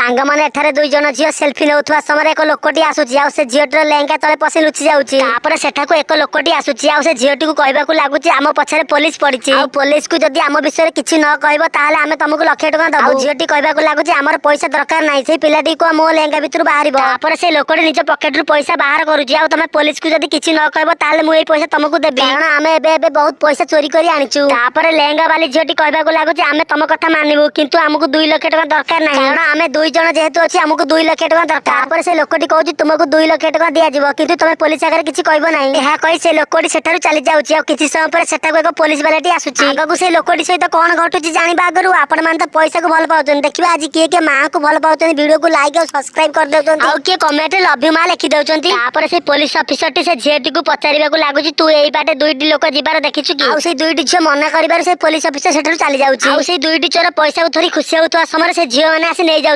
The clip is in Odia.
ସାଙ୍ଗମାନେ, ଏଠାରେ ଦୁଇ ଜଣ ଝିଅ ସେଲ୍ଫି ନେଉଥିବା ସମୟରେ ଏକ ଲୋକଟି ଆସୁଛି ଆଉ ସେ ଝିଅଟିର ଲେହେଙ୍ଗା ତଳେ ପଶି ଲୁଚି ଯାଉଛି। ତାପରେ ସେଠାକୁ ଏକ ଲୋକଟି ଆସୁଛି ଆଉ ସେ ଝିଅଟିକୁ କହିବାକୁ ଲାଗୁଛି, ଆମ ପଛରେ ପୋଲିସ ପଡିଛି ଆଉ ପୋଲିସକୁ ଯଦି ଆମ ବିଷୟରେ କିଛି ନ କହିବ, ତାହେଲେ ଆମେ ତମକୁ ଲକ୍ଷେ ଟଙ୍କା ଦବୁ। ଆଉ ଝିଅଟି କହିବାକୁ ଲାଗୁଛି, ଆମର ପଇସା ଦରକାର ନାହିଁ, ସେଇ ପିଲାଟି କୁହ ମୋ ଲେହେଙ୍ଗା ଭିତରୁ ବାହାରିବ। ତାପରେ ସେ ଲୋକଟି ନିଜ ପକେଟରୁ ପଇସା ବାହାର କରୁଛି ଆଉ ତମେ ପୋଲିସକୁ ଯଦି କିଛି ନ କହିବ, ତାହେଲେ ମୁଁ ଏଇ ପଇସା ତମକୁ ଦେବି, କାରଣ ଆମେ ଏବେ ଏବେ ବହୁତ ପଇସା ଚୋରି କରି ଆଣିଛୁ। ତାପରେ ଲେହେଙ୍ଗା ବାଲି ଝିଅଟି କହିବାକୁ ଲାଗୁଛି, ଆମେ ତମ କଥା ମାନିବୁ, କିନ୍ତୁ ଆମକୁ 2 ଲକ୍ଷ ଟଙ୍କା ଦରକାର ନାହିଁ, କାରଣ ଆମେ ଦୁଇ ଜଣ ଯେହେତୁ ଅଛି, ଆମକୁ 2 ଲକ୍ଷ ଟଙ୍କା ଦରକାର। ତାପରେ ସେ ଲୋକଟି କହୁଛି, ତୁମକୁ 2 ଲକ୍ଷ ଟଙ୍କା ଦିଆଯିବ, କିନ୍ତୁ ତମେ ପୋଲିସ ଆଗରେ କିଛି କହିବ ନାହିଁ। ଏହା କହି ସେ ଲୋକଟି ସେଠାରୁ ଚାଲି ଯାଉଛି ଆଉ କିଛି ସମୟ ପରେ ସେଠାକୁ ଏକ ପୋଲିସ ବାଲାଟି ଆସୁଛି। ଆଗକୁ ସେ ଲୋକଟି ସହିତ କଣ ଘଟୁଛି ଜାଣିବା ଆଗରୁ ଆପଣ ମାନେ ତ ପଇସାକୁ ଭଲ ପାଉଛନ୍ତି। ଦେଖିବା ଆଜି କିଏ କିଏ ମାଆକୁ ଭଲ ପାଉଛନ୍ତି, ଭିଡିଓକୁ ଲାଇକ୍ ଆଉ ସବସ୍କ୍ରାଇବ କରିଦେଉଛନ୍ତି ଆଉ କିଏ କମେଣ୍ଟରେ ଲଭ୍ you ମା ଲେଖି ଦେଉଛନ୍ତି। ତାପରେ ସେ ପୋଲିସ ଅଫିସରଟି ସେ ଝିଅଟିକୁ ପଚାରିବାକୁ ଲାଗୁଛି, ତୁ ଏଇ ବାଟେ ଦୁଇଟି ଲୋକ ଯିବାର ଦେଖିଛୁ କି? ଆଉ ସେଇ ଦୁଇଟି ଝିଅ ମନା କରିବାରୁ ସେ ପୋଲିସ ଅଫିସର ସେଠାରୁ ଚାଲି ଯାଉଛି। ଆଉ ସେଇ ଦୁଇଟି ଚୋର ପଇସାକୁ ଧରି ଖୁସି ହେଉଥିବା ସମୟରେ ସେ ଝିଅ ମାନେ ଆସି ନେଇଯାଉଛନ୍ତି।